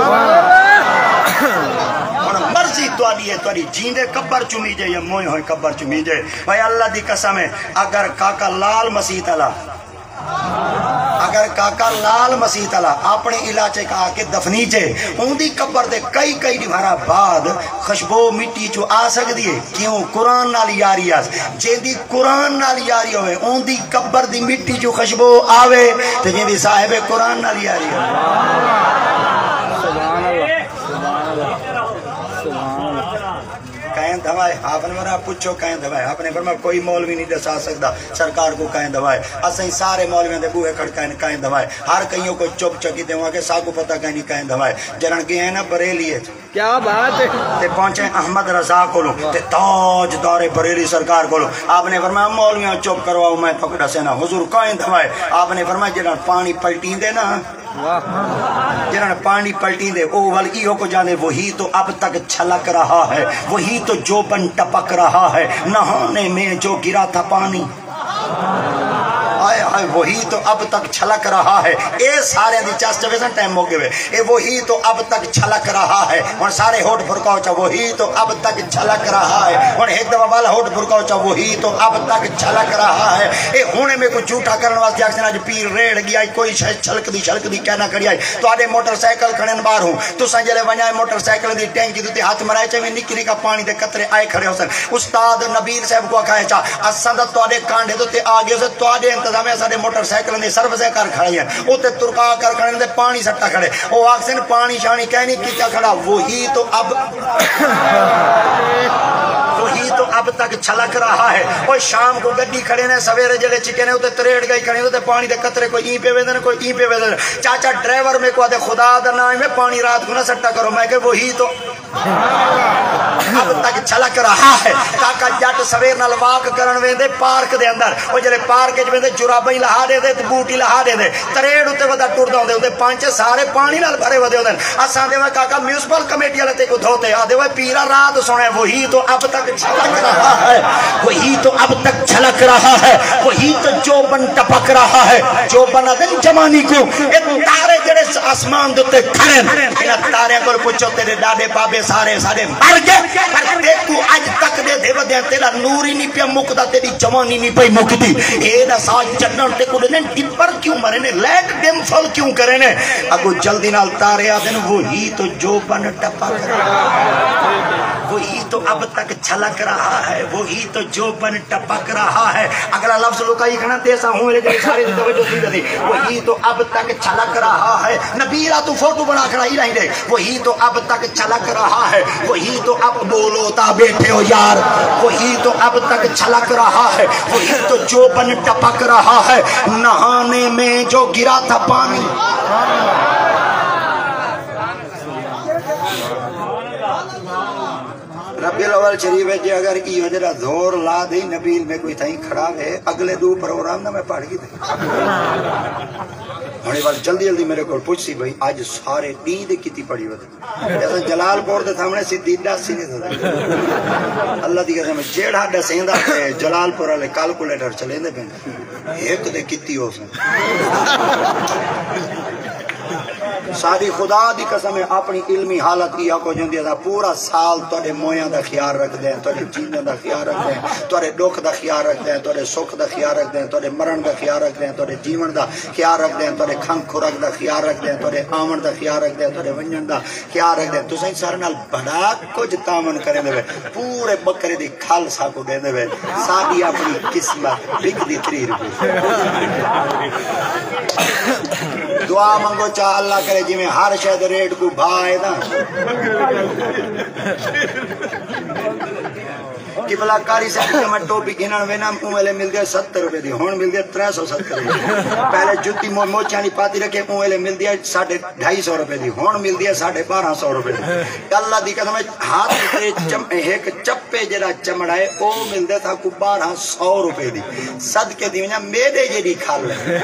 ہݨ مرضی تہاݙی ہے، تہاݙی جیندے قبر چمیجے یا موئے ہوئے قبر چمیجے۔ بھائی اللہ دی قسم ہے، اگر کاکا لال مسیت والا، اگر کاکا لال مسیت والا اپݨے علاقے کا آ کے دفنیجے، اوندی قبر دے کئی کئی ݙیہاڑاں بعد خوشبو مٹی چوں آ سڳدی ہے۔ کیوں؟ قرآن نال یاری آس۔ جیندی قرآن نال یاری ہوئے، اوندی قبر دی مٹی چوں خوشبو آوے، تے جیندی صاحب قرآن نال یاری ہوئے۔ سبحان اللہ، سبحان اللہ، سبحان اللہ۔ کہیں دھوائے؟ آپ نے فرمایا پچھو کہیں دھوائے؟ آپ نے فرمایا کوئی مولوی نہیں ݙسا سڳدا سرکار کوں کہیں دھوائے۔ اساں سارے مولویاں دے بوہے کھڑکائے کہیں دھوائے۔ ہر کئیوں کوں چپ چکی تے ہوا کہ ساکوں پتہ کہیں نہیں کہیں دھوائے۔ جݙݨ ڳئے ہیں نا بریلی وچ، کیا بات ہے۔ تے پہنچے احمد رضا کولوں، تے تاجدار بریلی سرکار کولوں۔ آپ نے فرمایا مولویاں چپ کرواؤ، میں تہاکوں ݙسینا۔ حضور کہیں دھوائے؟ آپ نے فرمایا جݙݨ پاݨی پلٹیندے نا، واہ۔ جݙݨ پاݨی پلٹیندے، او ول ایہو کجھ آندے، وہی تو اب تک چھلک رہا ہے، وہی تو جوبن ٹپک رہا ہے، نہانے میں جو گرا تھا پانی۔ ہائے ہائے، وہی تو اب تک چھلک رہا ہے۔ اے سارے دی چس چوے سن، ٹائم مک ڳئے۔ اے وہی تو اب تک چھلک رہا ہے۔ ہݨ سارے ہوٹھ پھرکاؤ چا، وہی تو اب تک چھلک رہا ہے۔ ہݨ ہک دفعہ ول ہوٹھ پھرکاؤ چا، وہی تو اب تک چھلک رہا ہے۔ اے ہݨ میکوں جھوٹا کرݨ واسطے آکھسن اڄ پیر ریڑھ ڳیا، کوئی شے چھلکدی چھلکدی کائنا کھڑی آئی۔ تہاݙے موٹر سائیکل کھڑن ٻاہروں، تساں جلے ونڄائے موٹر سائیکل دی ٹینکی دے اتے ہتھ مرائے، چویں نکی نکا پاݨی دے قطرے آئے کھڑے ہوسن۔ استاد نبیل صاحب کوں آکھا ہے چا، اساں تاں تہاݙے کانڈھے دے اتے آ ڳئے ہوسے، تہاݙے انتظام ہے، ساݙے موٹر سائیکلاں دی سروسیں کر کھڑے ہیں، اتے ترکا کر کھڑے تے پاݨی سٹا کھڑے۔ او آکھسن پاݨی شاݨی کائنی، کیتا کھڑا، وہی تو اب وہی تو اب تک چھلک رہا ہے۔ او شام کوں گݙی کھڑے نے، سویرے جلے چکے نے، اتے تریڑ ڳئی کھڑے نے، اتے پاݨی دے قطرے کوئی ایں پئے ویندے نے، کوئی ایں پئے ویندے نے۔ چاچا ڈرائیور میکوں آہدے، خدا دا ناں ہے، میں پاݨی رات کوں نہ سٹا کرو۔ میں کہ وہی تو اب تک چھلک رہا ہے۔ کاکا جٹ سویر نال واک کرݨ ویندے پارک دے اندر، او جلے پارک وچ ویندے، جراباں ہی لہا ݙیندے تے بوٹ ہی لہا ݙیندے، تریڑ اتے ودا ٹردا ہوندے، اتے پنچ سارے پاݨی نال بھرے ودے ہوندن۔ اساں آہدے وے کاکا میونسپل کمیٹی والے تیکوں دھوتے، آہدے وے پیرا رات سوہݨے، وہی تو اب تک چھلک رہا ہے، وہی تو اب تک چھلک رہا ہے، وہی تو جوبن ٹپک رہا ہے۔ جوبن آہدن جوانی کوں، اے تارے جڑے آسمان دے اتے کھڑے ہن، انہاں تاریاں کول پچھو، تیرے ݙاݙے بابے سارے سارے مر ڳئے، پر تیکوں اڄ تک ݙیہدے ودے ہیں، تیرا نور ہی نہیں پیا مکدا، تیری جوانی نہیں پئی مکدی۔ اے ݙسا جنت تیکوں ݙیندے ٹپر کیوں مرے نے، لائٹ ڈم فل کیوں کرے نے؟ اڳوں جلدی نال تارے آہدن، وہی تو جوبن ٹپک رہا ہے، وہی تو اب تک چھلک رہا ہے، وہی تو جوبن ٹپک رہا ہے۔ اگلا لفظ لکائی کھڑا، تے سا ہوں میرے دل سارے دی توجہ تھی ودی۔ وہی تو اب تک چھلک رہا ہے۔ نبیلا تو فوٹو بݨا کھڑا ہی نہیں دے۔ وہی تو اب تک چھلک رہا ہے، وہی تو اب، بولو تا بیٹھے ہو یار، وہی تو اب تک چھلک رہا ہے، وہی تو جوبن ٹپک رہا ہے، نہانے میں جو گرا تھا پانی۔ ربیع الاول شریف ہے جی، اگر ایہو جڑا زور لا دے نبیل میں کوئی تھائیں کھڑا ہے، اگلے دو پروگرام نہ میں پڑھ گی۔ ہݨ اے ول جلدی جلدی میرے کول پچھسی بھئی، اڄ سارے ݙینہہ دے کیتی پڑھی ودے۔ جیسے جلال پور دے سامݨے سدھی ݙس ہی نہیں سڳدے۔ اللہ دی قسم، جیڑھا ݙسیندا تے جلال پور والے کیلکولیٹر چلیندے پئے، ہک دے کیتی ہوسن۔ ساݙی خدا دی قسم ہے، اپݨی علمی حالت ایہا کجھ ہوندی ہے، اساں پورا سال تہاݙے مویاں دا خیال رکھدے ہیں، تہاݙے جیندیاں دا خیال رکھدے ہیں، تہاݙے ݙکھ دا خیال رکھدے ہیں، تہاݙے سکھ دا خیال رکھدے ہیں، تہاݙے مرݨ دا خیال رکھدے ہیں، تہاݙے جیوݨ دا خیال رکھدے ہیں، تہاݙے کھنگ کھرک دا خیال رکھدے ہیں، تہاݙے آوݨ دا خیال رکھدے ہیں، تہاݙے ونڄݨ دا خیال رکھدے ہیں۔ تساں سارے نال بڑا کجھ تعاون کریندے وے، پورے ٻکرے دی کھل ساکوں ݙیندے وے، ساݙی اپݨی قسمت وکدی تریہہ روپے۔ دعا منگو چا اللہ کرے جیویں ہر شے دے ریٹ کوں بھا ہے نا۔ قبلہ قاری صاحب، کہ میں ٹوپی گھنݨ وینم، اوں ویلے ملدی ہے ستر روپے دی، ہݨ ملدی ہے ترے سو ستر روپے دی۔ پہلے جتی مو-، موچیاں دی پاتی رکھے، اوں ویلے ملدی ہے ساڈھے ڈھائی سو روپے دی، ہݨ ملدی ہے ساڈھے بارہ سو روپے دی۔ اللہ دی قسم ہے، ہتھ تے چم-، ہک چپے جیڑھا چمڑا ہے، او ملدے ساکوں بارہ سو روپے دی۔ صدقے دی ونڄاں، میݙے جیڑھی کھل ہے،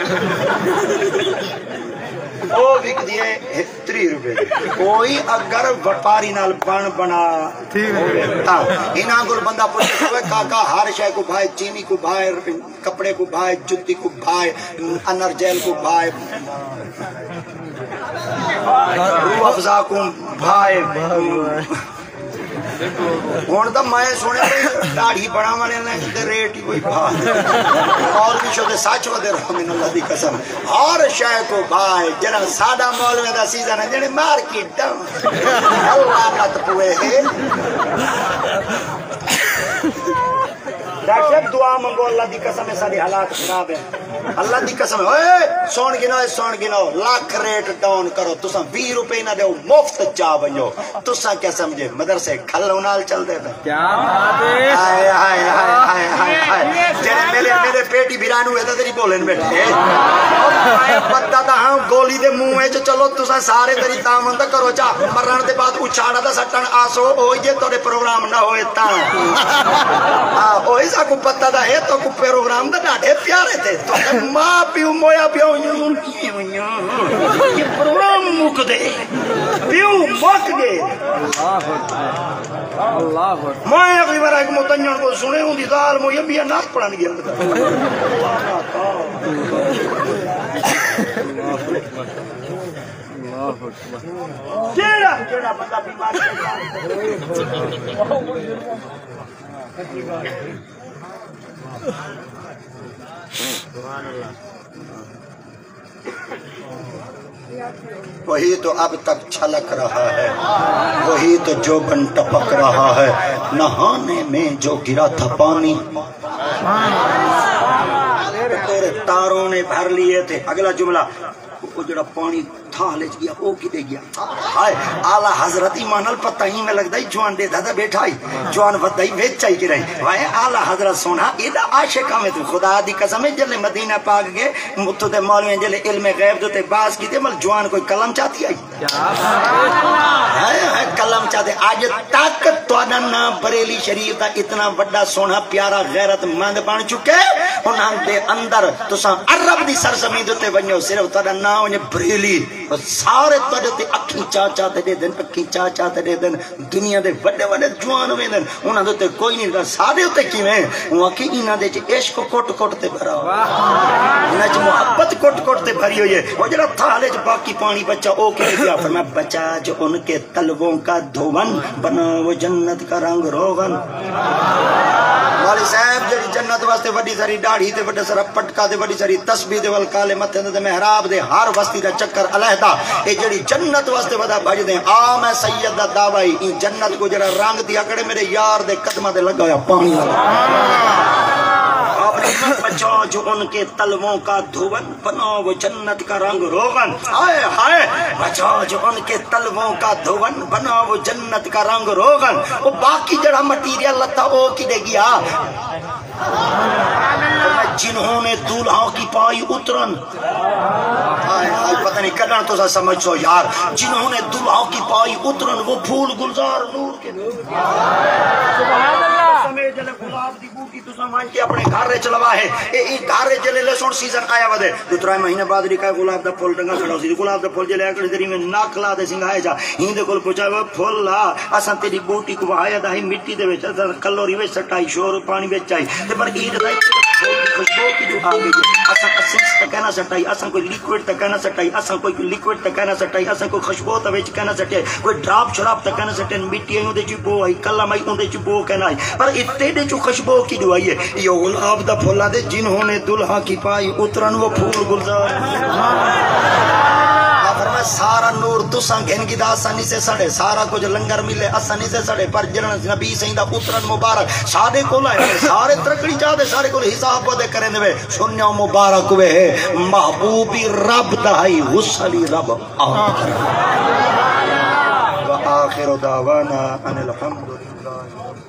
او وکدی ہے تریہہ روپے دی۔ کوئی اگر وپاری نال بݨ بݨا ٹھیک ہے۔ ہووے تاں انہاں کول بندہ پچھے، ہووے کاکا، ہر شے کوں بھائے، چینی کوں بھائے، کپڑے کوں بھائے، جتی کوں بھائے، انر جیل کوں بھائے، روح افزا کوں بھائے۔ ہݨ تاں میں سݨیا بھئی ݙاڑھی بݨاوݨ والے نے تے ریٹ ہی کوئی بھا۔ مولوی شو دے سچ ودے رہو، من اللہ دی قسم۔ ہر شے کوں بھا ہے، جیڑھا ساݙا مولوی دا سیزن ہے، جیڑھے مارکیٹ ڈاؤن۔ اللہ لعنت پوے ہے۔ ڈاکٹر صاحب، دعا منگو، اللہ دی قسم ہے، ساݙے حالات خراب ہیں۔ اللہ دی قسم ہے۔ اوئے، سݨ گھنو، سݨ گھنو، لکھ ریٹ ڈاؤن کرو، تساں ویہہ روپے نہ ݙیو، مفت چا ونڄو۔ تساں کیا سمجھے، مدرسے کھلوں نال چلدے پئے؟ کیا بات ہے۔ ہائے، ہائے، ہائے، ہائے، ہائے، ہائے۔ جیڑھے میرے، میرے پیٹی بھرانو ہے تاں تیری بولن بیٹھے۔ او میں پتہ تاں ہاں گولی دے منہ وچ، چلو تساں سارے تیری تعاون تاں کرو چا، مرݨ دے بعد اچھاڑا تاں سٹݨ آسو، او جے تیرے پروگرام نہ ہوئے تاں۔ ہاں، اوہی ساکوں پتہ تاں ہے، تاکوں پروگرام تاں ݙاڈھے پیارے تھے۔ تہاݙے ماں پیو مویا پیو، یہ پروگرام مک دے، پیو مک گئے۔ اللہ اکبر، اللہ اکبر۔ میں اگلی وار ہک متنجن کوں سݨے، اوندی ذال موئی ابیا نعت پڑھݨ ڳیا۔ اللہ اکبر۔ جیڑھا، جیڑھا بندہ بیمار ہے۔ وہی تو اب تک چھلک رہا ہے، وہی تو جوبن ٹپک رہا ہے، نہانے میں جو گرا تھا پانی۔ تیرے تاروں نے بھر لیے تھے۔ اگلا جملہ، او جیڑھا پاݨی تھال اچ ڳیا، او کݙے ڳیا؟ ہائے، اعلیٰ حضرت، ایمان نال پتہ ہی میں لڳدا ہی جوان ݙیدھا تاں ٻیٹھا ہی، جوان ودا ہی وچ آئی کے رہی۔ وائے اعلیٰ حضرت سوہݨا، ایݙا عاشق ہاں میں توں، خدا دی قسم ہے، جلے مدینہ پاک ڳئے، اتھوں دے مولویاں جلے علم غیب دے تے بحث کیتے، مل جوان کوئی قلم چاتی آئی؟ ہائے، ہائے، قلم چاتے۔ اڄ تک تہاݙا ناں بریلی شریف دا اتنا وݙا سوہݨا پیارا غیرت مند بݨ چکے، انہاں دے اندر تساں عرب دی سرزمین دے اتے ونڄو، صرف تہاݙا ناں ونڄے بریلی، سارے تہاݙے اتے اکھیں چا چا تے ݙیہدن، اکھیں چا چا تے ݙیہدن۔ دنیا دے وݙے وݙے جوان ویندن، انہاں دے اتے کوئی نہیں، ساݙے اتے کیویں؟ اوں آکھی، انہاں دے اچ عشق کٹ کٹ تے بھرا ہویا۔ انہاں اچ محبت کٹ کٹ تے بھری ہوئی ہے۔ او جیڑھا تھال اچ باقی پاݨی بچا، او کیویں پیا؟ فرمایا، بچا جو ان کے تلوؤں کا دھون، بنا وہ جنت کا رنگ روغن۔ والد صاحب، جیڑھی جنت واسطے وݙی ساری ݙاڑھی تے وݙا سارا پٹکا تے وݙی ساری تسبیح دے ول کالے متھے دے، تے محراب دے ہر وستی دا چکر علیحدہ۔ اے جیڑھی جنت واسطے ودا بھڄدے، آ میں سید دا دعویٰ ہی، ایں جنت کوں جیڑھا رنگ دیا کھڑے، میرے یار دے قدماں تے لڳا ہویا پاݨی والا۔ آپ نے بچا جو ان کے تلوؤں کا دھون، بنا وہ جنت کا رنگ روغن۔ ہائے ہائے، بچا جو ان کے تلوؤں کا دھون، بنا وہ جنت کا رنگ روغن۔ او باقی جیڑھا مٹیریل لتا، او کݙے ڳیا؟ جنہوں نے دولہاں کی پائی اترن۔ ہائے ہائے، پتہ نہیں کݙݨ تساں سمجھسو یار۔ جنہوں نے دولہاں کی پائی اترن، وہ پھول گلزار نور کے۔ سبحان اللہ۔ جلے گلاب دی بوٹی تساں ونڄ کے اپݨے گھر اچ لوا ہے۔ اے، اے گھر اچ جلے لہسݨ سیزن آیا ودے، ݙو ترائے مہینے بعد ݙکھائے گلاب دا پھل ٹنگا کھڑا ہوسی۔ گلاب دا پھل جلے آکڑے تیری میں ناک لا دے سنگھائے جا۔ ہیندے کول پچھا، او پھل لا، اساں تیری بوٹی کوں وہایا دا ہی مٹی دے وچ، اساں کلوری وچ سٹائی، شور پاݨی وچ آئی۔ تے پر عید دا خوشبو کی جو آ گئی ہے۔ اساں اسنس تک نہ سٹائی، اساں کوئی لیکوئڈ تک نہ سٹائی، اساں کوئی، کوئی لیکوئڈ تک نہ سٹائی، اساں کوئی خوشبو تاں وچ نہ سٹے، کوئی ڈراپ شراب تک نہ سٹے، مٹی آئی اوندے چ بو آئی، قلم آئی اوندے چ بو کنا آئی، پر اے تیڈے چ خوشبو کی جو آئی ہے؟ یہ گلاب دا پھل آ دے، جنہوں نے دلہا کی پائی اترن وہ پھول گلزار۔ آ فرمایا، سارا نور تساں گھن گھدا، اساں نہیں سے سڑے، سارا کچھ لنگر ملے، اساں نہیں سے سڑے، پر جنہاں نبی سائیں دا اترن مبارک ساݙے کول آئے، سارے ترکڑی چا تے سارے کول حساب ودے کریں دے وے۔ سنیو مبارک وے ہے، محبوبی رب دا ہئی، غسلی رب آ۔ وآخر دعوانا ان الحمد للہ۔